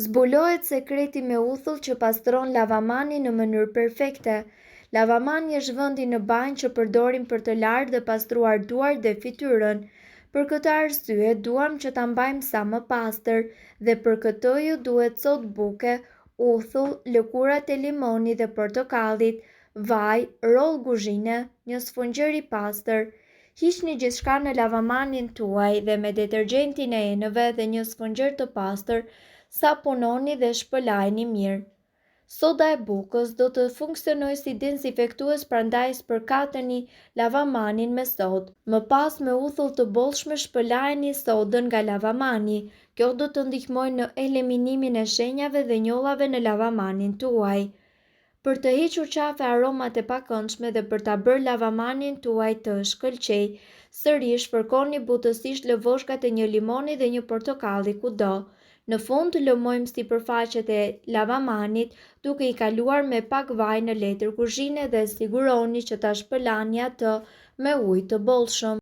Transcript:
Zbulohet sekreti me uthull që pastron lavamanin në mënyrë perfekte. Lavamani është vendi në banjë që përdorim për të larë dhe pastruar duart dhe fytyrën. Për këtë arsye duam që ta mbajmë sa më pastër dhe për këtë ju duhet sodë buke, uthull, lëkurat e limonit dhe portokallit, vaj, rollë kuzhine, një sfungjer i pastër. Hiqni gjithçka në lavamanin tuaj dhe me detergjentin e enëve dhe një sfungjer të pastër sapunoni dhe shpëlajeni mirë. Soda e bukës do të funksionojë si dezinfektues prandaj spërkateni lavamanin me sodë. Më pas me uthull të bollshme shpëlajeni sodën nga lavamani. Kjo do të ndihmojë në eliminimin e shenjave dhe njollave në lavamanin tuaj. Për të hequr qafe aromat e pakëndshme dhe për ta bërë lavamanin tuaj të shkëlqejë, sërish fërkoni butësisht lëvozhgat e një limoni dhe një portokalli kudo. Në fund, lëmojmë sipërfaqet e lavamanit duke i kaluar me pak vaj në letër kuzhine dhe sigurohuni që ta shpëlani atë me ujë të bollshëm.